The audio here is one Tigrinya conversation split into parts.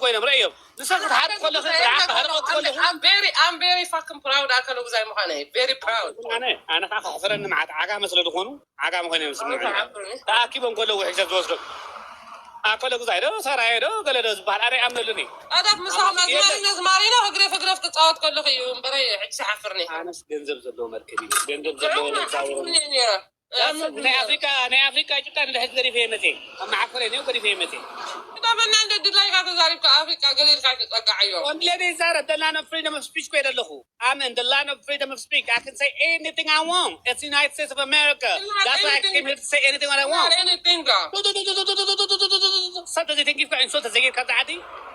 ኮይኖም ረእዮም። ንሰብ ክትሓርቅ ከለኺ፣ ንዓኻ ክሕርቀኪ ከለኹ፣ I'm very, I'm very fucking proud ኣካለ ጉዛይ ምዃነ። Very proud። ኣነ ኣነ ከዓ ከሕፍረኒ መዓት ዓጋመ ስለ ዝኾኑ ዓጋመ ኮይኖም ዝስምዑ። ተኣኪቦም ከለዉ ሕጂ ዝወስዶም ኣካለ ጉዛይ ዶ ሰራየ ዶ ገለ ዶ ዝበሃል ኣነ ይኣምነሉን እዩ። ኣታት ምሳኹም ኣዝማሪኖ ኣዝማሪኖ ህግረፍ ህግረፍ ትፃወት ከለኹ እዩ እምበረ ሕጂ ዝሓፍርኒ። ኣነስ ገንዘብ ዘለዎ መርከብ እዩ። ገንዘብ ዘለዎ መዛወሪ ናይ ኣፍሪካ ናይ ኣፍሪካ ጭቃ ንድሕር ገዲፈ የመፅእ ኣብ መዓኮረ ነው ገዲፈ የመፅእ። ክዳፈና እንደ ድላይካ ተዛሪብካ ኣፍሪካ ገለ ኢልካ ትፀጋዓዮ። ወንድለ ዘይዛረብ the land of freedom of speech ኮይደ ኣለኹ። I'm in the land of freedom of speech. I can say anything I want. It's the United States of America. That's why I came here to say anything what I want. Anything though. ሰብ ተዘይተንኪፍካ ኢንሶልት ተዘይጌርካ ኣብዚ ዓዲ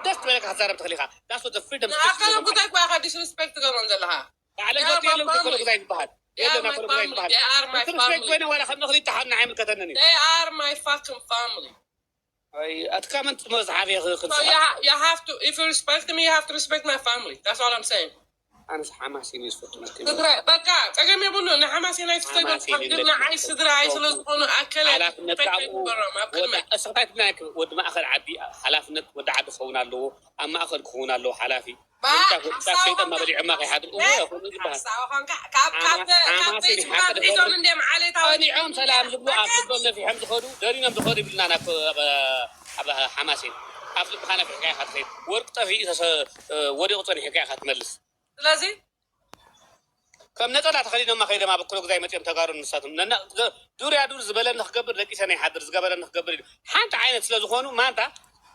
ደስ ዝበለካ ክትዛረብ ትኽእል ኢኻ። That's what the freedom of speech ኣካለ ጉዳይ እኳ ኢኻ disrespect ትገብሮም ዘለኻ። ባዕለ ገጥ የለን ተኮለ ጉዳይ ዝበሃል የለን። ኣኮለ ጉዳይ ዝበሃል ሪስፔክት ኮይነ ዋላ ከም ንኽሊት ተሓና ኣይምልከተንን እዩ። They are my fucking family. ኣትካመን ጽሞ ዝሓፍየ So you, ha- you have to, if you respect me, you have to respect my family. That's all I'm saying. ኣነስ ሓማሴን እዩ ዝፈቱ መርከቢ ትግራይ በቃ ጸገም የብሉ። ንሓማሴን ኣይትፍተግም። ንዓይ ስድራይ ስለ ዝኾኑ ኣከለ ሓላፍነት ከዓ በሮም ኣብ ቅድመ እሰክታይትና ወዲ ማእኸል ዓዲ ሓላፍነት ወዲ ዓዲ ክኸውን ኣለዎ። ኣብ ማእኸል ክኸውን ኣለዎ ሓላፊ። ወድካ ወድካ ሰይጣን ማበሊዖማ ከይሓድር እወ ከምኡ ዝበሃል። ሓማሴን ይሓቅድ ሒዞም እንድዮም ዓሌታዊ ቀኒዖም ሰላም ዝብሉ ኣብ ልቦም ነፊሖም ዝኸዱ ደኒኖም ዝኸዱ ይብልና ናብ ኣብ ሓማሴን ኣብ ልብኻ ነፊሕካ ኢኻ ትኸይድ። ወርቂ ጠፊኡ ተሰ- ወዲቑ ጸኒሑ ኢኻ ትመልስ። ስለዚ ከም ነጸላ ተኸዲኖማ ከይዶም ኣብ እኩለ ግዛይ መጺኦም ተጋሩ ንሳቶም ነና- ዘ- ዱር ያ ዱር ዝበለኒ ክገብር ደቂሰ ናይ ሓድር ዝገበረኒ ክገብር ኢሉ ሓንቲ ዓይነት ስለ ዝኾኑ ማንታ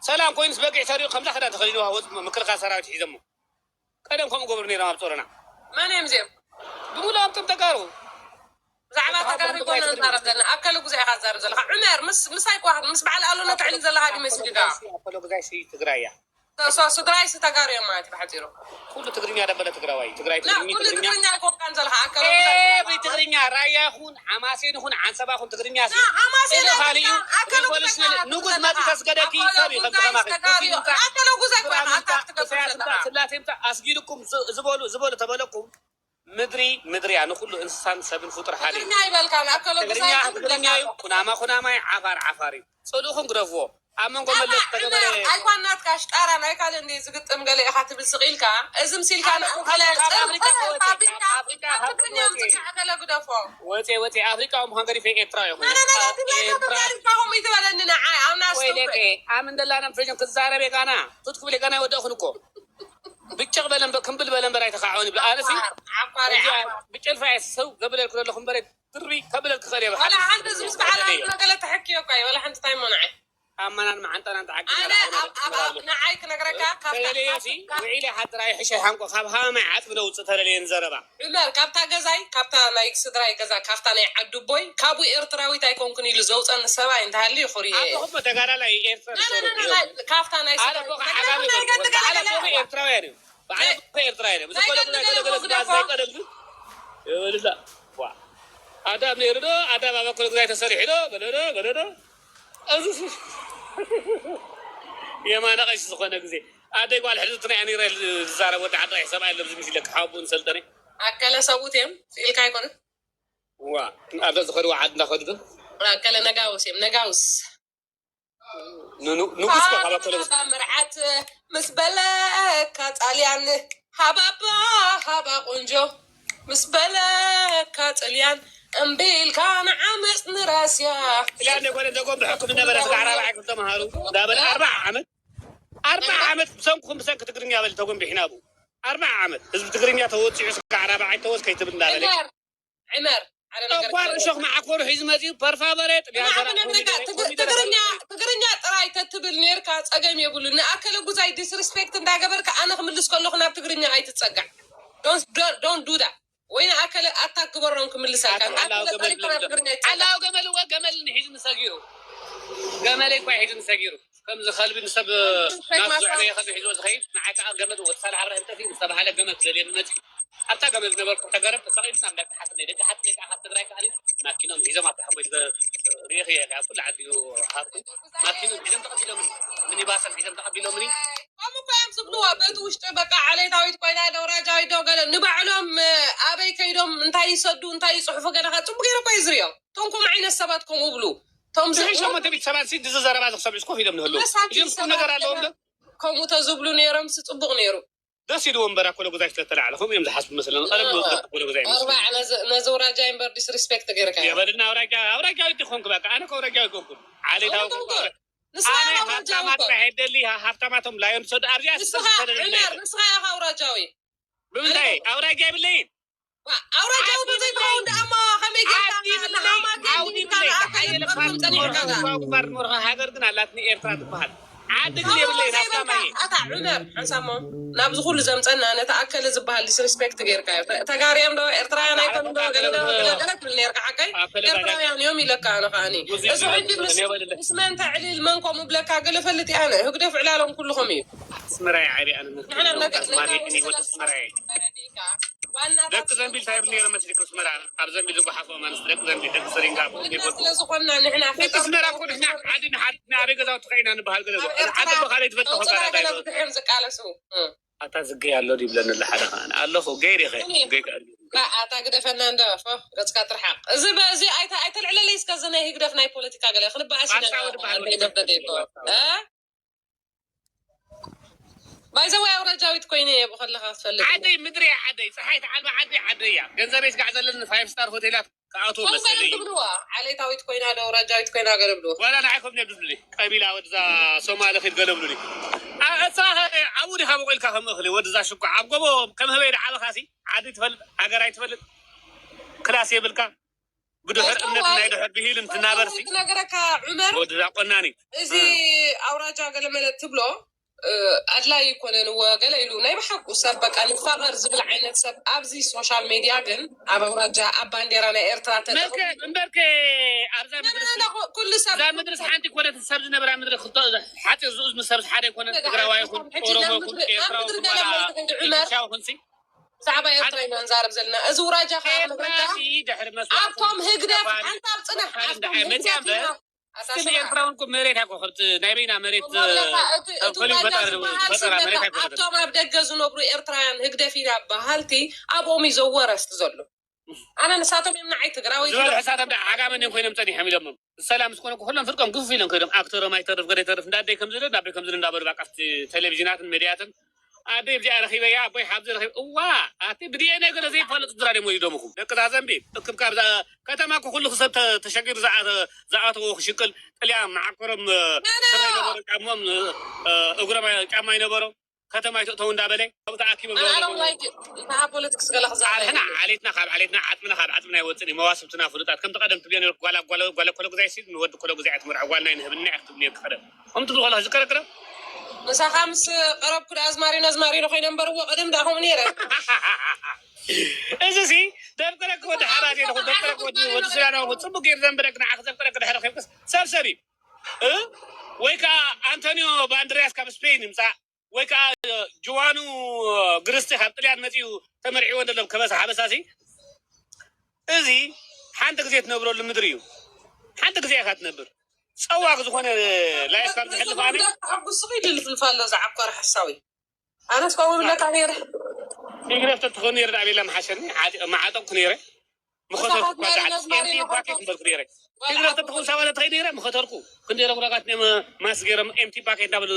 ሰላም ኮይኑስ በጊዕ ሰሪቑ ከምዛ ክዳን ተኸዲኑ ወፅ ምክልኻል ሰራዊት ሒዘሞ ቀደም ከምኡ ገብሩ ነይሮም ኣብ ጾሮና መን እዮም እዚኦም ብምሉኦም ከም ተጋሩ ብዛዕባ ተጋሩ ይኮነ ንዛረብ ዘለና ኣከለ ጉዛይ ኢኻ ትዛረብ ዘለኻ ዑመር ምስ ምሳይ ኳ ምስ በዓል ኣሉና ትዕሊ ዘለኻ ድዩ መሲልካ ኣከለ ጉዛይ ትግራይ እያ ስድራይስ ተጋሩ እዮም ማለት እዩ ብሓፂሩ። ኩሉ ትግርኛ ደበለ ትግራዋይ ትግራይ ትግርኛ ኩሉ ትግርኛ ትግርኛ ኣይኮንካን ዘለካ ኣካል ኤቭሪ ትግርኛ ራያ ይኹን ሓማሴን ይኹን ዓንሰባ ይኹን ትግርኛ ሲ እለ ካሊኡ ሪቮሉሽን ንጉስ መፂ ተስገደኪ ሰብ እዩ ከምዚ ከማኺ ኮፊ ምምፃእ ኣካለ ጉዛይ ኮይካ ኣካል ትገብር ዘለካ ስላሴ ምፃእ ኣስጊድኩም ዝ- ዝበሉ ዝበሉ ተበለኩም ምድሪ ምድሪ እያ ንኩሉ እንስሳን ሰብን ፍጡር ሓደ እዩ። ትግርኛ ይበልካ ንኣከሎ ትግርኛ ግዛይ ትግርኛ እዩ። ኩናማ ኩናማ እዩ። ዓፋር ዓፋር እዩ። ፅልኡኹም ግደፍዎ። ኣብ መንጎ መለስ ተገበረ። ኣይኳን ናትካ ሽጣራ ናይ ካልእ እንዲ ዝግጥም ገለ ኢኻ ትብል ስቕ ኢልካ እዚ ምስ ኢልካ ንኣከለ ካብ ኣፍሪካ ወፀ ካብ ኣፍሪካ ካብ ትግርኛ ምፅካዕ ገለ ግደፎ። ወፀ ወፀ ኣፍሪካ ምዃን ገዲፈ ኤርትራ ይኹን ኤርትራ ኢልካ ከምኡ ይትበለኒ ንዓይ ኣብ ናስ ወይለቀ ኣምን ደላና ፍሪጅን ክዛረብ የጋና ቱት ክብል የጋና ይወደእኹን እኮ ብጭቕ በለ እምበር ክምብል በለ እምበር ኣይተኻዕወን ይብላ። ኣነሲ ዓፋር ከምዚኣ ብጭልፋ እየ ሰው ዘብለልኩ ዘለኹ እምበር ድሪ ከብለል ክኽእል እየ። ዋላ ሓንቲ እዚ ምስ በዓል ኣሉና ገለ ተሐክዮ እኳ እዩ ዋላ ሓንቲ እንታይ እሞ ንዓይ ኣመናን መዓንጣናን ተዓጊብና ኣነ ንዓኹም ኣብ- ኣብ- ንዓይ ክነግረካ ካብታ- ተለለየሲ ውዒለ ሓጥራይ ሕሸ ሓንቆ ካብ ሃማይ ዓፅቢ ነውፅእ ተለለየን ዘረባ ዑመር ካብታ ገዛይ ካብታ ናይ ስድራይ ገዛ ካብታ ናይ ዓዱ ቦይ ካብኡ ኤርትራዊት ኣይኮንኩን ኢሉ ዘውፀኒ ሰብኣይ እንተሃልዩ ኩርየ እየ። ኣቦኹም ተጋዳላይ ኤርትራ ዝሰሩ እዮም። ካብታ ናይ ኣነ ስድራይ እኮ ዓጋመ በዓል ኣቦኹም ኤርትራውያን እዮም። በዓል ኣቦኹም ኤርትራውያን እዮም። ዝኮነ ጉዳይ ገለ ገለ ዝበሃል ዘይቀደም ግን ይበልላ ዋ ኣዳም ነይሩ ዶ ኣዳም ኣብ ኣኮነ ጉዳይ ተሰሪሑ ዶ ገለ ዶ ገለ ዶ እዚ የማነ ቀሺ ዝኾነ ግዜ ኣደይ ጓል ሕልልትና እያ ነይረ ዝዛረብ ወዲ ዓዲ ቀይሕ ሰብኣይ ኣለብዚ ምስ ኢለካ ሓቡን ሰልጠነ ኣከለ ሰብኡት እዮም ስኢልካ ኣይኮነ ዋ ኣብዛ ዝኸድዋ ዓዲ እንዳኸዱ ዶ ኣከለ ነጋውስ እዮም ነጋውስ ንጉስ ኮ ካብ ኣከለ መርዓት ምስ በለካ ጣልያን ሃባባ ሃባ ቆንጆ ምስ በለካ ጥልያን እምቢ ኢልካ ንዓመፅ ንራስያ ጥልያን ደኮነ ዘጎብሐኩም ነበረ ስጋ ዓራብዓ ክልተ መሃሩ እንዳበለ ኣርባዓ ዓመት ኣርባዓ ዓመት ብሰንኩኹም ብሰንኪ ትግርኛ በል ተጎንቢሕና ብኡ ኣርባዓ ዓመት ህዝቢ ትግርኛ ተወፂዑ ስጋ ዓራብዓ ይተወስ ከይትብል እንዳበለ ዒመር ሓደ ነገር ጨጓር እሾኽ መዓኮሩ ሒዙ መፂኡ ፐርፋበሬ ጥልያን ሰራ ንዓመነ በቃ ትግ- ትግርኛ ትግርኛ ጥራይ ተትብል ነርካ ፀገም የብሉ ንኣከለ ጉዛይ ዲስሪስፔክት እንዳገበርካ ኣነ ክምልስ ከለኹ ናብ ትግርኛ ኣይትፀጋዕ don't don't do that ወይ ንኣከለ ኣታክ ግበሮም ክምልሰልካ ኣቶ ዓላው ንኣከለ ገመል ጠሪካ ናብ ትግርኛ ኣይትፀጋዕ ዓላው ገመል እወ ገመል ንሒዙ ንሰጊሩ ገመለይ እኳ ሒዙ ንሰጊሩ ከምዚ ከልቢ ንሰብ ናብ ዝዕበየ ከልቢ ሒዝዎ ዝኸይድ ንዓይ ከዓ ገመድ ወዲ ሳልሕ ኣብራሂም ጠፊኡ ዝተባህለ ገመድ ደልየኒ መፂኡ ኣብታ ገመድ ዝነበርኩ ተገረብ ተሰቒሉ ናብ ደቂ ሓትነይ ደቂ ሓትነይ ከዓ ካብ ትግራይ ከዓ ማኪኖም ሒዞም ኣብቲ ሓጎስ ሪኢኽዮ ኢኻ ኩሉ ዓዲ እዩ ሃብቱ ማኪኖም ሒዞም ተቐቢሎምኒ ሚኒባሶም ሒዞም ተቐቢሎምኒ ከምኡ እኮ እዮም ዝብልዎ በቲ ውሽጢ በቃ ዓሌታዊት ኮይና ደውራጃዊት ዶ ገለ ንባዕሎም ኣበይ ከይዶም እንታይ ይሰዱ እንታይ ይፅሕፉ ገለ ከዓ ፅቡቅ ገይሩ እኮ እዩ ዝሪኦ እቶም ከምኡ ዓይነት ሰባት ከምኡ ብሉ እቶም ዝሕሾ መተቢት ሰባት ድዚ ዘረባ ዝክሰብ ዕስ ኮፍ ኢሎም ንህሉ እዚኦም ቁም ነገር ኣለዎም ዶ ከምኡ ተዝብሉ ነይሮም ስ ጽቡቕ ነይሩ። ደስ ኢልዎ እምበር ኣኮለ ጉዛይ ስለተላዕለ ከምኡ እዮም ዝሓስቡ መስለኒ። ቀደም ዝወፅእ ኣኮለ ጉዛይ ይመስለኒ። ነዚ ውራጃ እምበር ዲስሪስፔክት ጌርካ የበልና ኣውራጃ ኣውራጃዊ ድኾንኩ በቃ ኣነ ከ ኣውራጃዊ ኮንኩ ዓሌታዊ ኮንኩ። ንስኻ ኣነ ኢኻ ኣውራጃዊ ሃብታማት እኮ። ናይ ደሊ ሃብታማት እዮም ላዮም ዝሰዱ ኣብዚ ንስኻ ዑመር ንስኻ ኢኻ ኣውራጃዊ። ብምንታይ ኣውራጃ የብለይን ኣውራጃዊ ተዘይትኸውን ደኣ እሞ ከመይ ጌርካ ዓዲ ይብለይ ንሃማት ዓውዲ ጌርካ ይብለይ ንኣካል ሓየለ ክትጠርቶም ጸኒሕካ ፋርስ ደኣ? ግንባር ኖርኻ ሃገር ግን ኣላትኒ ኤርትራ ትበሃል ዓዲ ግን የብለይን ሃብታማየ ኣታ ዑመር ሓንሳሞ ናብዚ ኩሉ ዘምፀና ነቲ ኣከለ ዝበሃል ዲስሪስፔክት ጌርካ እዩ። ተጋርዮም ዶ ኤርትራውያን ኣይኮኑ ዶ ገለ ዶ ገለ ገለ ትብል ኔርካ ሓቀይ? ኤርትራውያን እዮም ኢለካ ኣነ ከዓኒ። እዚ ሕጂ ምስ ምስ መን ተዕሊል መን ከምኡ ብለካ ገለ ፈልጥ እየ ኣነ። ህግደፍ ዕላሎም ኩልኹም እዩ። ኣስመራየ ዓብየ ኣነ ንሕና ነገ- ኣስማሪኒ ወዲ ኣስመራየ ዋና ደቂ ዘንቢል እንታይ ይብሉ ነይሮም መስሊኩም ኣስመራ ኣብ ዘንቢል ዝጓሓፎም ኣንስቲ ደቂ ዘንቢል ደቂ ሰሪንጋ ይጎቱ ስለዝኾንና ንሕና ደቂ ኣስመራ እኮ ንሕና ዓዲ ንሓድና ኣበይ ገዛውቲ ኸይና ንበሃል ገለ ኣበይ ገዛውቲ ኸይና ገለ ብዙሕ እዮም ዝቃለሱ። ኣታ ዝገይ ኣሎ ድብለኒ ኣለ ሓደ ከዓኒ ኣለኹ ገይር ኢኸ ገይ ከ ኣታ ግደፈና እንዶ ፎ ገፅካ ትርሓቕ። እዚ በዚ ኣይተ- ኣይተልዕለለይ እስከ እዚ ናይ ህግደፍ ናይ ፖለቲካ ገለ ክንበኣስ ኢና ባርሳዊ ዝበሃል ወዲ ደብደደ ይኮ ባይዘወይ ኣውራጃዊት ኮይነ እየ ብከለካ ትፈልጥ ዓደይ ምድሪ እያ ዓደይ ፀሓይ ተዓልባ ዓደይ ዓደይ እያ ገንዘበይ ስጋዕ ዘለኒ ፋይፍ ስታር ሆቴላት ክኣትዎ ከምኡ መሰለይ ገለ ትብልዋ ዓሌታዊት ኮይና ዶ ኣውራጃዊት ኮይና ገለ ብልዎ ዋላ ንዓይኩም ነብሉኒ ቀቢላ ወድዛ ሶማሊ ኪድ ገለ ብሉኒ ኣእሳ ኣብኡ ዲኻ በቆልካ ከም እኽሊ ወድዛ ሽኳ ኣብ ጎቦ ከም ህበይ ደዓበኻሲ ዓዲ ትፈልጥ ሃገር ኣይትፈልጥ ክላስ የብልካ ብድሕር እምነት ናይ ድሕር ብሂል እንትናበርሲ ነገረካ ዑመር ወድዛ ቆናኒ እዚ ኣውራጃ ገለ መለ ትብሎ ኣድላይ ይኮነን እወ ገለ ኢሉ ናይ ብሓቁ ሰብ በቃ ንፋቐር ዝብል ዓይነት ሰብ ኣብዚ ሶሻል ሜድያ ግን ኣብ ኣውራጃ ኣብ ባንዴራ ናይ ኤርትራ ተጠቕሙ እምበርከ ኣብዛ ምድሪ ኩሉ ሰብ እዛ ምድርስ ሓንቲ ኮነት ሰብ ዝነበራ ምድሪ ክልተ ሓፂር ዝኡዝ ምስ ሰብስ ሓደ ይኮነ ትግራዋ ይኹን ኦሮሞ ይኹን ኤርትራ ይኹን ዋላ ኢትዮጵያ ይኹንሲ ብዛዕባ ኤርትራ ኢና ንዛረብ ዘለና እዚ ውራጃ ከዓ ክነግረካ ኤርትራሲ ድሕሪ መስዋእቲ ኣብቶም ህግደፍ ሓንሳብ ፅናሕ ኣብቶም መፅያ እምበር ህግደፍ ግን ኤርትራ እውን እኮ መሬት ኣይኮ ከምቲ ናይ በይና መሬት እቲ ውራጃ ዝበሃል ስም ነካ ኣብቶም ኣብ ደገ ዝነብሩ ኤርትራውያን ህግደፍ ኢና በሃልቲ ኣብኦም እዩ ዘወረስቲ ዘሎ ኣነ ንሳቶም እዮም ንዓይ ትግራወይቲ ዝበልሑ ሳቶም ደኣ ዓጋመ እንዲዮም ኮይኖም ፀኒሖም ኢሎሞም ሰላም ምስ ኮነ ኩሎም ፍርቆም ግፍ ኢሎም ከይዶም ኣክተሮም ኣይተርፍ ገደ ይተርፍ እንዳደይ ከም ዝደድ ናበይ ከም ዝደድ እንዳበሉ በቃ ኣብቲ ቴሌቪዥናትን ሜድያትን ኣደይ ብዚኣ ረኺበያ ኣቦይ ሓብዚ ረኺብ እዋ ኣቲ ብዲኤንኤ ገለ ዘይፋለጡ ስድራ ድዮም ወሊዶምኹም ደቂ ዛዘንቢል እክብ ካብ ዛ ከተማ እኮ ኩሉ ሰብ ተ- ተሸጊሩ ዝኣተ- ዝኣተዎ ክሽቅል ጥልያን መዓኮሮም ስረ ይነበሮ ጫሞም እግሮም ጫማ ይነበሮ ከተማ ይተእተው እንዳበለ ኣብኡ ተኣኪቦም ኣነ ፖለቲክስ ገለ ክዛረብ ኣንሕና ዓሌትና ካብ ዓሌትና ዓፅምና ካብ ዓፅምና ይወፅን እዩ መዋስብትና ፍሉጣት ከምቲ ቀደም ትብልዮ ነርኩ ጓል ጓል ጓል ኮሎ ግዛይ ሲል ንወዲ ኮሎ ግዛይ ትምርዖ ጓል ናይ ንህብና እያ ክትብል ነርኩ ቀደም ከምቲ ዝኾነ ዝከረክረ ምሳኻ ምስ ቀረብኩ ዳ ኣዝማሪኖ ኣዝማሪኖ ኮይነ እምበርዎ ቀደም ዳ ከምኡ ነይረ እዚ ሲ ደብቅረክ ወዲ ሓራዜ ነኹ ደብቅረክ ወዲ ወዲ ሱዳን ነኹ ፅቡቅ ገይሩ ዘንብረክ ንዓኽ ዘብቅረክ ድሕሪ ኸብክስ ሰብ ሰብ እዩ እ? ወይ ከዓ ኣንቶኒዮ ባንድሪያስ ካብ ስፔን ይምፃእ ወይ ከዓ ጅዋኑ ግርስቲ ካብ ጥልያን መፂኡ ተመርዒዎ ዘሎ ከበሳ ሓበሳ ሲ እዚ ሓንቲ ግዜ ትነብረሉ ምድሪ እዩ ሓንቲ ግዜ ኢኻ ትነብር ፀዋክ ዝኾነ ላይፍ ካብ ዝሕልፍ ኣነ ተሓጉስ ኢሉ ልፍልፍ ኣሎ ዝዓኮረ ሓሳዊ ኣነስ ከምኡ ብለካ ነይረ ፊግረፍ ተትኾን ነይረ ዳቤላ መሓሸኒ መዓጠቕኩ ነይረ ምኸተርኩ ኳ ዛዓት ኤምቲ ባኬት በልኩ ነይረ ፊግረፍ ተትኾን ሳባለ ትኸይ ነይረ ምኸተርኩ ክንደይ ረጉራጋት ማስ ገይሮም ኤምቲ ባኬት እናበሉ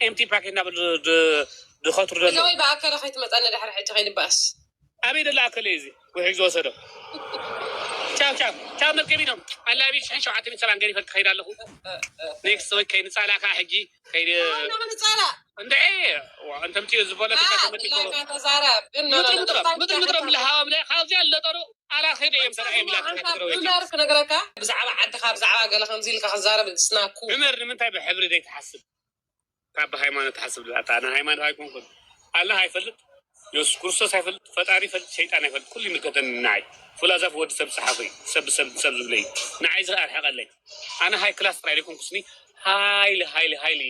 ኤምቲ ባኬት እናበሉ ዝኸትሩ ዘሎ ወይ ብኣካለ ከይትመፀኒ ድሕሪ ሕጂ ከይንበኣስ ኣበይ ደላ ኣከለ እዚ ውሕጅ ዝወሰዶ ቻው ቻው ቻው መርከቢኖም ኣላቢ ሽሕን ሸውዓተ ሚእቲ ሰብዓን ገዲፈ ክኸይድ ኣለኹ ኔክስት ወይ ከይንፃላ ከዓ ሕጂ ከይድ ንፃላ እንደ እንተምፅኡ ዝፖለቲካ ተመጢቆ ተዛረብ ግን ምጥር ምጥሮም ምጥር ምጥሮም ለሃዋም ለ ካብዚኣ ለጠሩ ኣላ ከይደ እዮም ሰብዓ የሚላት ዑመር ክነግረካ ብዛዕባ ዓድኻ ብዛዕባ ገለ ከምዚ ኢልካ ክዛረብ ዝስናኩ ዑመር ንምንታይ ብሕብሪ ዘይትሓስብ ካብ ሃይማኖት ትሓስብ ኣታ ኣነ ሃይማኖት ኣይኮንኩን ኣላህ ኣይፈልጥ የሱስ ክርስቶስ ኣይፈልጥ ፈጣሪ ይፈልጥ ሸይጣን ኣይፈልጥ ኩሉ ይምልከተኒ ንዓይ ፍላዛፍ ወዲ ሰብ ዝፀሓፈ እዩ ሰብ ሰብ ሰብ ዝብለ እዩ ንዓይ እዚ ኣርሕቀለይ ኣነ ሃይ ክላስ ጥራይ ዘይኮንኩስኒ ሃይሊ ሃይሊ ሃይሊ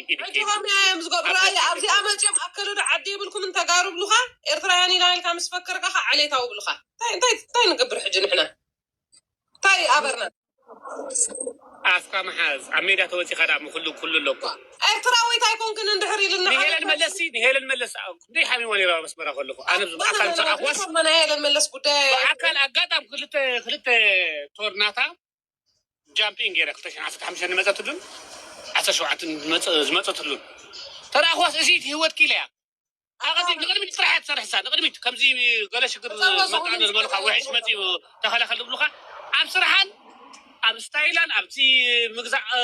እዮም ዝገብሩ ኣብዚኣ መፅኦም ኣከሉ ዶ ዓዲ ይብልኩም እንተጋሩ ብሉካ ኤርትራውያን ኢና ኢልካ ምስ ፈከርካ ከዓ ዓሌታዊ ብሉካ እንታይ እንታይ እንታይ ንገብር ሕጂ ንሕና እንታይ ኣበርና ኣፍካ መሓዝ ኣብ ሜዳ ተወፂኻ ዳ ምኩሉ ኩሉ ኣለኩ ኤርትራዊት ኣይኮንክን እንድሕር ኢልና ንሄለን መለስ ንሄለን መለስ ክንደይ ሓሚማ ነይራ ኣብ ኣስመራ ከለኹ ኣነ ብኣካል ዝረኣኽዋስ ናይ ሄለን መለስ ጉዳይ ብኣካል ኣጋጣም ክልተ ክልተ ቶርናታ ጃምፒን ገይረ ክልተ ሽሕን ዓሰርተ ሓሙሽተን ዝመፀትሉን ዓሰርተ ሸውዓተን ዝመፀትሉን ተረኣኽዋስ እዚ ህይወትኪ ኢለያ። ኣቐዲም ንቕድሚት ጥራሕ እያ ትሰርሕሳ። ንቕድሚት ከምዚ ገለ ሽግር መጣ ዝበሉኻ ውሕሽ መፂኡ ተኸላኸል ዝብሉኻ ኣብ ስራሓን ኣብ ስታይላን ኣብቲ ምግዛእ እ፣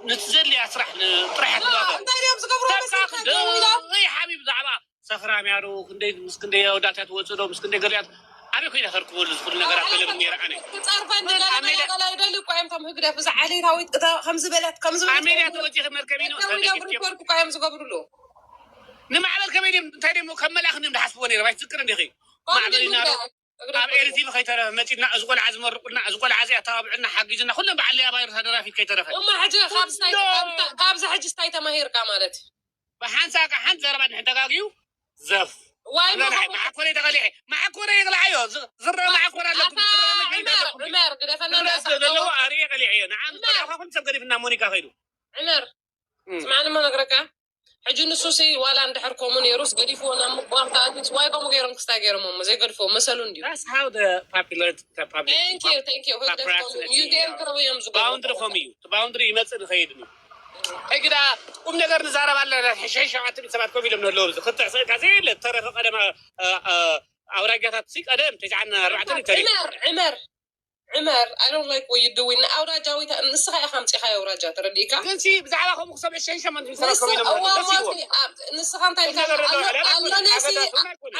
ንትዘድልያ ስራሕ ን- ጥራሕ እያ ትዋፈር። እንታይ እዮም ዝገብሩ ተካክ ደይ ሓቢብ ዛዕባ ሰኽራም ያሩ ክንደይ ምስ ክንደይ ኣወዳት እያ ትወፅእ ዶ ምስ ክንደይ ገሊኣት ኣበይ ኮይነ ከርክበሉ ዝኽእሉ ነገራት ገለ ነይረ ኣነ ክፀርፈን ገላይደሊ እኮ እዮም ቶም ህግደፍ እዛ ዓሌታዊት እታ ከምዚ በለት ከምዚ ኣብ ሜድያ ተወፂኺ መርከቢኑ ሪፖርት እኮ እዮም ዝገብሩሉ ንማዕበል ከመይ ድም እንታይ ደሞ ከም መልኣኽ ድም ዝሓስብዎ ነይረ ባይ ትዝክር እንዲኺ ማዕበል ይናሩ ኣብ ኤርቲቪ ከይተረፈ መፂና እዚ ቆልዓ ዝመርቁልና እዚ ቆልዓ እዚ ኣተባብዕልና ሓጊዝና ኩሎም በዓል ኣባይር ተደራፊት ከይተረፈ እሞ ሕጂ ካብዚ ሕጂ እንታይ ተማሂርካ ማለት እዩ ብሓንሳ ካ ሓንቲ ዘረባ ድሕን ተጋግዩ ዘፍ ዋይ መዓኮረ ተቐሊዐ መዓኮረ ይቕላዓዮ ዝረአ መዓኮረ ኣለኩም ዑመር ግደፈና ዘለዎ ኣርእየ ቀሊዐዮ ንዓም ዝቐላዕኳ ኩሉ ሰብ ገዲፍና ሞኒካ ከይዱ ዑመር ስማዕኒ ሞ ነግረካ ሕጂ ንሱ ሲ ዋላ እንድሕር ከምኡ ነይሩስ ገዲፍዎ ናብ ምቋም ተኣትዩስ ዋይ ከምኡ ገይሮም ክስታይ ገይሮም እሞ ዘይገድፍዎ መሰሉ እንድዩ That's how the popular the public Thank you, thank you. ህግደፍ ከምኡ እዩ ኤርትራዊ እዮም ዝገብሩ boundary ከምኡ እዩ እቲ boundary ይመፅእ ንኸይድ እዩ ሕጂ ዳ ቁም ነገር ንዛረብ ኣለና ሕሸይ ሸውዓተ ሚእቲ ሰባት ኮፍ ኢሎም ንህለዉ እዚ ክትዕ ስእልካ ዘየለ ተረፈ ቀደማ ኣውራጃታት ሲ ቀደም ተሽዓን ኣርባዕተን ይተሪፉ ዕመር ዕመር ዕመር I don't like what you doing ንኣውራጃዊታ ንስኻ ኢኻ ኣምፂኻዮ ኣውራጃ ተረዲእካ ግን ሲ ብዛዕባ ከምኡ ክሰብ ዕሸን ሸመንተ ሚእቲ ሰባት ኮፍ ኢሎም ንህለዉ ደስ ይዎ ንስኻ እንታይ ኢልካ ኣሎ ነሲ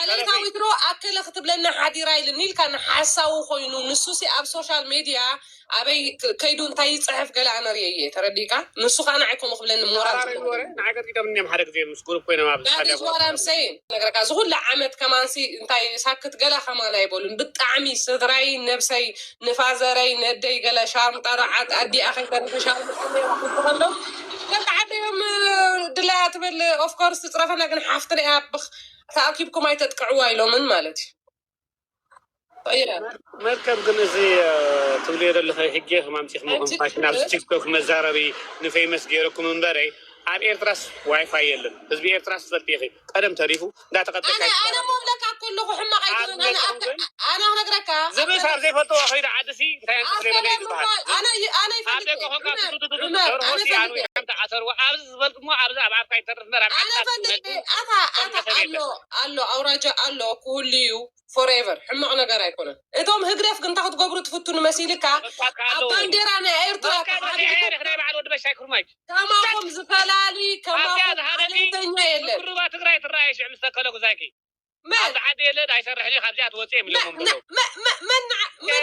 ዓሌታዊት ዶ ኣከለ ክትብለና ሓዲራ ኢልኒ ኢልካ ንሓሳዊ ኮይኑ ንሱ ሲ ኣብ ሶሻል ሜድያ ኣበይ ከይዱ እንታይ ይፅሕፍ ገለ ኣነ ርእየ እየ ተረዲእካ ንሱ ከዓ ንዓይ ከምኡ ክብለኒ ሞራል ንዓይ ቀጥቂጦም እኒኦም ሓደ ግዜ ምስ ግሩፕ ኮይኖም ኣብ ሓደ ነግረካ እዚ ኩሉ ዓመት ከማንሲ እንታይ ሳክት ገላ ከማን ኣይበሉን ብጣዕሚ ስድራይ ነብሰይ ንፋዘረይ ነደይ ገለ ሻርምጣ ዶ ዓድ ኣዲኣ ከይተርፍ ሻርምጣ ከሎ ገለ ዓደዮም ድላያ ትብል ኦፍኮርስ ትፅረፈና ግን ሓፍቲ ሪኣ ብኽ ተኣኪብኩም ኣይተጥቅዕዋ ኢሎምን ማለት እዩ መርከብ ግን እዚ ትብልዮ ዘለኸ ሕጂ ክማምፂኹም ፋሽን ኣብዚ ቲክቶክ መዛረቢ ንፌመስ ገይረኩም እምበረ ኣብ ኤርትራስ ዋይፋይ የለን ህዝቢ ኤርትራስ ትፈልጥ ኢኺ ቀደም ተሪፉ እንዳተቐጠልካ ኣነ ኣነ መብለካ ከለኹ ሕማቕ ኣይኮነን ኣነ ኣነ ክነግረካ ዝብስ ኣብ ዘይፈልጥዎ ከይዱ ዓድሲ እንታይ ኣንተ ዘይበለ እዩ ዝበሃል ኣነ ኣነ ኣብ ደገ ይፈልጥ ኮንካ ቱቱቱቱቱ ዑመር ደርሆ ኣነ ሲ ኣኑ ፈልጥ ከምቲ ዓሰርዎ ኣብዚ ዝበልኩሞ ኣብዚ ኣብ ኣፍካ ይተርፍ እምበር ኣብ ኣነ ዓድካ ፈልጥ ኣታ ኣታ ኣሎ ኣሎ ኣውራጃ ኣሎ ክህሉ እዩ ፎሬቨር ሕማቕ ነገር ኣይኮነን እቶም ህግደፍ ግን እንታይ ክትገብሩ ትፍትኑ መሲልካ ኣብ ባንዴራ ናይ ኤርትራ ናይ በዓል ወዲ በሻይ ክርማጅ ከማኹም ዝፈላሊ ከማኹም ዓሌተኛ የለን ሩባ ትግራይ ትረኣየ ሽዕ ምስ ተከለ ጉዛኪ መን ኣብዚ ዓዲ የለን ኣይሰርሕን እዩ ካብዚኣ ትወፅእ እዮም ኢሎሞም ዘለዉ መን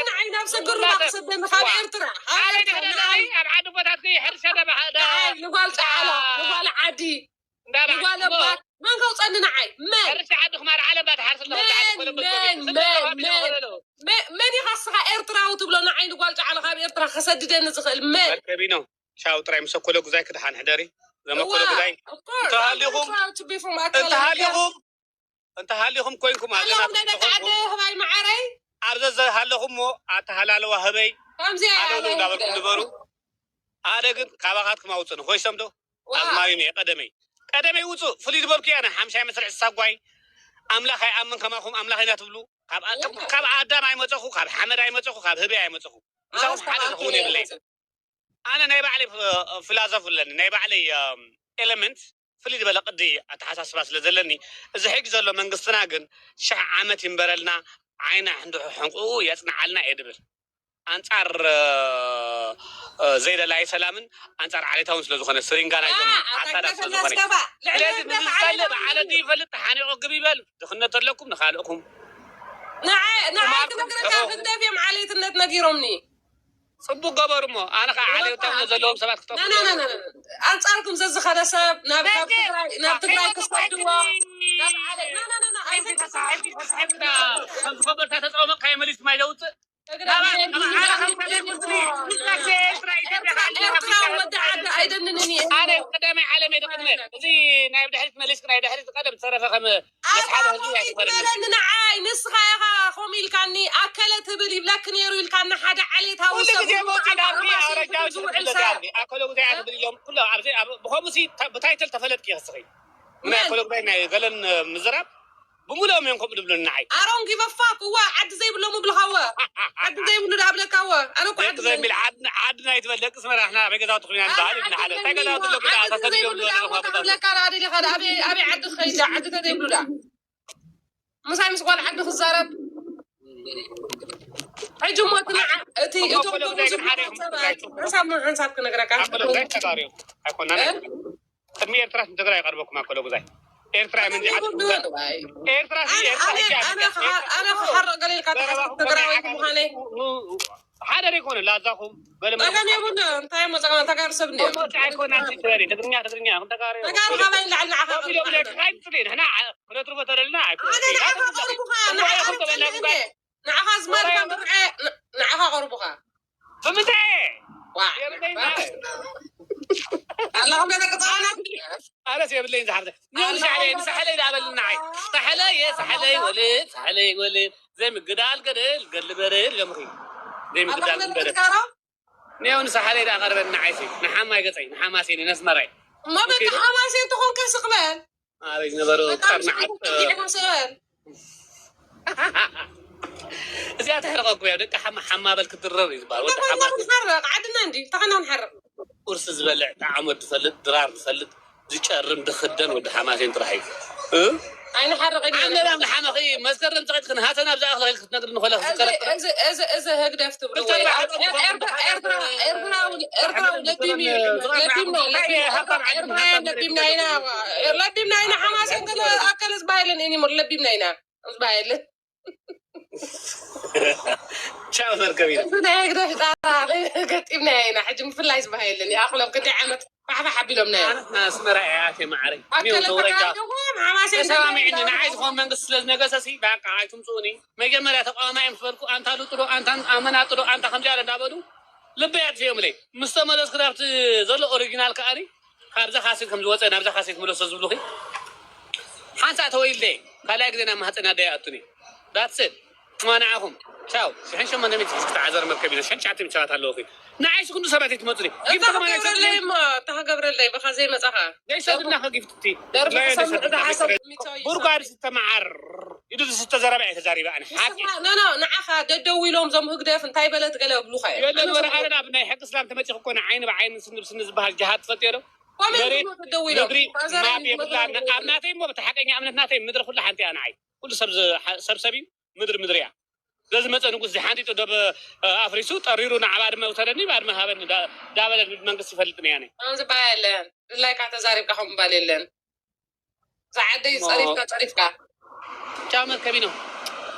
ንዓይ ናብ ሰገሩባ ክሰደኒ ካብ ኤርትራ ኣበይ ድሕደለይ ኣብ ዓዲ ቦታት ከይሕርሸ ደባሃዳ ንዓይ ንጓል ጫዕላ ንጓል ዓዲ ንጓል ባት መን ከውፀኒ ንዓይ መን ሕርሻ ዓዲ ክማር ዓለም ባትሓርስ ኣለኹ መን መን መን መን መን ኢኻ እስኻ ኤርትራዊ ትብሎ ንዓይ ንጓል ጫዕላ ካብ ኤርትራ ከሰድደኒ ዝኽእል መን ከቢኖ ሻው ጥራይ ምስ ኣኮለ ጉዛይ ክድሓን ሕደሪ ዘመኮለ ጉዛይ እንተሃሊኹም እንተሃሊኹም እንተሃሊኹም ኮይንኩም ኣለና ኣለኹም ናይ ደቂ ዓደ ህባይ መዓረይ ኣብ ዘዘሃለኹም ሞ ኣተሃላለዋ ህበይ ከምዚ ኣለዉ እንዳበልኩም ንበሩ ኣደ ግን ካባኻትኩም ኣውፅን ኮይሶም ዶ ኣዝማሪኖ እየ ቀደመይ ቀደመይ ውፁእ ፍሉይ ዝበልኩ እየ ኣነ ሓምሻይ መስርዕ ዝሳጓይ ኣምላኽ ኣይኣምን ከማኹም ኣምላኽ ኢና ትብሉ ካብ ኣዳም ኣይመፀኹ ካብ ሓመድ ኣይመፀኹ ካብ ህበይ ኣይመፀኹ ምሳኹም ሓደ ዝኸውን የብለይ ኣነ ናይ ባዕለይ ፍላዘፍ ኣለኒ ናይ ባዕለይ ኤለመንት ፍልይ ዝበለ ቅዲ ኣተሓሳስባ ስለ ዘለኒ እዚ ሕጂ ዘሎ መንግስትና ግን ሽሕ ዓመት ይንበረልና ዓይና ሕንድሑ ሕንቁኡ የፅንዓልና እየ ድብል ኣንፃር ዘይደላይ ሰላምን ኣንፃር ዓሌታውን ስለዝኾነ ስሪንጋና ይዞም ዓሳዳ ስለዝኾነ ስለዚ ንዝፀልእ ብዓለቱ ይፈልጥ ተሓኒቆ ግብ ይበል ድኽነት ኣለኩም ንካልእኩም ንዓይ ክነግረካ ክንደብ እዮም ዓሌትነት ነጊሮምኒ ፅቡቅ ገበሩ እሞ ኣነ ከዓ ዓሌታውነት ዘለዎም ሰባት ክጠፍኡ ኣንፃርኩም ዘዝኸደ ሰብ ናብ ትግራይ ክሰድዎ ከምዝፈበርካ ተፃወመ ካየ መሊስ ማይ ዘውፅእ ኤርትራ ወዲ ዓዲ ኣይደንንን እየ ኣነ ቀዳማይ ዓለም እየ ደቅድመ እዚ ናይ ድሕሪት መሊስክ ናይ ድሕሪት ቀደም ዝሰረፈ ከም መስሓብ ህዝቢ ኣይኮነን በለኒ ንዓይ ንስኻ ኢኻ ከምኡ ኢልካኒ ኣከለ ትብል ይብለክ ነይሩ ኢልካኒ ሓደ ዓሌታዊ ኩሉ ግዜ መውፂ ናብዚ ኣረጃዊ ዝውዕል ሰብ ኣከለ ጉዛይ ትብል እዮም ኩሎ ኣብዚ ብከምኡ ብታይትል ተፈለጥክ ይኸስኺ ምናይ ኣከለ ጉዛይ ናይ ገለን ምዝራብ ብምሉኦም እዮም ከምኡ ዝብሉኒ ንዓይ። ኣሮን ጊበፋ ክዋ ዓዲ ዘይብሎም ብልኻወ ዓዲ ዘይብሉ ዳብለካወ ኣነ እኮ ዓዲ ደቂ ዘሚል ዓድና ኣይትበል። ደቂ ስመራ ሕና ኣበይ ገዛውቲ ኮይና ንበሃል ኢና ሓደ እንታይ ገዛውቲ ኣሎ ገዛ ኣሳሰብ ይገብሉ ኣለኹ። ለካ ኣበይ ዓዲ ኸይዳ ዓዲ ተዘይብሉ ዳ ምሳይ ምስ ጓል ዓዲ ክዛረብ ሕጂ ሞ እቲ እቲ እቶም ደሞዝ ሓንሳብ ሓንሳብ ክነግረካ ኣይኮናን። ቅድሚ ኤርትራ ንትግራይ ይቐርበኩም ኣከሎ ጉዛይ ኤርትራ መንዚ ኤርትራ ኣነ ክሓርቕ ገለ ኢልካ ትሓስብ ትግራዋይ ምዃነይ ሓደ ዘይኮነ ላዛኹም ጸገም የብሉ። እንታይ ሞ ጸገም ተጋሩ ሰብ እንዲ ኣይኮና ትበሪ ትግርኛ ትግርኛ ተጋሩ ተጋሩ ካባይ ንላዕሊ ንዓኻ ንሕና ክነትርፎ ተለልና ኣነ ንዓኻ ቀርቡኻ ንዓኻ ዝማልካ ብርዐ ንዓኻ ቀርቡኻ ብምንታይ ኣለኹም ደቂ ጸዋና ኣነስ የብለይን ዝሓፍተ ኒው ንሳሕለይ ንሳሕለይ ዳበልና ዓይ ሳሕለይ እየ ሳሕለይ ወልድ ሳሕለይ ወልድ ዘይምግዳል ገደል ገድሊ በደል ኢሎምኺ ዘይምግዳል ገደል ኒው ንሳሕለይ ዳቀርበልና ዓይሲ ንሓማይ ገጸይ ንሓማሴኒ ነስመራይ እሞ በቃ ሓማሴን ተኾንካ ስቕ በል ኣበይ ዝነበሩ ጠርናዓት ስቕ በል እዚኣ ተሕርቐኩም እያ ደቂ ሓማ ሓማ በል ክትድረር እዩ ዝበሃል ወዲ ሓማ ንሓርቕ ዓድና እንዲ ተኸና ንሓርቕ ቁርሲ ዝበልዕ ጣዕሞ ዝፈልጥ ድራር ዝፈልጥ ዝጨርም ዝኽደን ወዲ ሓማሴን ጥራሕ እዩ እ? ኣይንሓርቕን ኢና ዓመዳም ንሓመኺ መስከረም ፀቒጥክን ሃተና ብዛዕባ ክልኽል ክትነግሪ ንኾለኽ ዝቀረጥ እዚ እዚ እዚ ህግደፍ ትብሉ ወይ? ኤርትራ ኤርትራ ኤርትራ ኤርትራ ለቢም እዩ ለቢምና ለቢምና ኤርትራ ለቢምና ኢና ለቢምና ኢና ሓማሴን ግን ኣከለ ዝበሃይለን እኒሙር ለቢምና ኢና ዝበሃይለን ቻው መርከብ ኢና እዚ ናይ ህግደፍ ጣራ ገጢምና ኢና ሕጂ ምፍላይ ዝበሃየለን ይኣኽሎም ክንደይ ዓመት ፋሕፋሕ ኣቢሎምና እዮም ኣስመራ እያ ኣትየ ማዕረይ ኣከለ ተካደዎም ሓማሴን ተሰማሚዕኒ ንዓይ ዝኾን መንግስቲ ስለ ዝነገሰ ሲ በቃ ኣይትምፅኡኒ መጀመርያ ተቃዋማይ ምስ በልኩ ኣንታ ልጥዶ ኣንታ ኣመናጥዶ ኣንታ ከምዚ ኣለ እንዳበሉ ልበይ ኣጥፊኦምለይ ምስ ተመለስኩ ናብቲ ዘሎ ኦሪጂናል ከኣኒ ካብዛ ካሴት ከም ዝወፀ ናብዛ ካሴት ምለሶ ዝብሉኺ ሓንሳእ ተወይልደ ካልኣይ ግዜ ናብ ማህፀና ደይ ኣቱኒ that's it ንዓኹም ቻው ሽሕን ሸሞንተ ሚእቲ ሒዝኪ ተዓዘሪ መርከብ ኢለ ሽሕን ትሽዓተ ሚእቲ ሰባት ኣለውኺ ንዓይሲ ክንዱ ሰባት ኣይትመፁኒ ጊፍቲ ከማን ኣይትሰጥኒ እሞ እታ ክገብረለይ ብኻ ዘይመፃኻ ዘይሰድና ከጊፍትቲ ደርፊ ክሰምዕ ዝሓሰብ ሚቶ እዩ ጉድጓድ ዝተመዓር ኢዱ ዝተዘረበ እየ ተዛሪበ ኣነ ሓቂ ንስኻ ኖ ኖ ንዓኻ ደደው ኢሎም ዞም ህግደፍ እንታይ በለት ገለ እብሉኻ እዮም የለን ወረ ኣረን ኣብ ናይ ሕቂ እስላም ተመፂኹ እኮ ንዓይኒ ብዓይኒ ስኒ ብስኒ ዝበሃል ጅሃድ ትፈልጥዮ ዶ ኮመንት መሬት እሞ ደደው ኢሎም ምድሪ ተዘረብ ማብ የብላ ኣብ ናተይ እሞ ብቲ ሓቀኛ እምነት ናተይ ምድሪ ኩሉ ሓንቲ እያ ንዓይ ኩሉ ሰብ ዝ- ሰብ ሰብ እዩ ምድሪ ምድሪ እያ ዘዝመፀ ንጉስ እዚ ሓንጢጡ ደብ ኣፍሪሱ ጠሪሩ ንዓ ባድመ ውሰደኒ ባድመ ሃበኒ ዳ- ዳበለ መንግስቲ ይፈልጥኒ እያ ነይ ከምዚ በሃል የለን ድላይካ ተዛሪብካ ከምኡ ባል የለን ዝዓደይ ፀሪፍካ ፀሪፍካ ቻው መርከቢኖ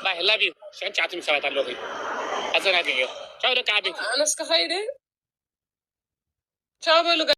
ባይ ላቭ ዩ ሽሕን ትሽዓተ ሚእቲ ሰባት ኣለኹ ኣዘናግዕዮ ቻው ደቂ ዓበይቲ ኣነስ ክኸይድ ቻው በሉ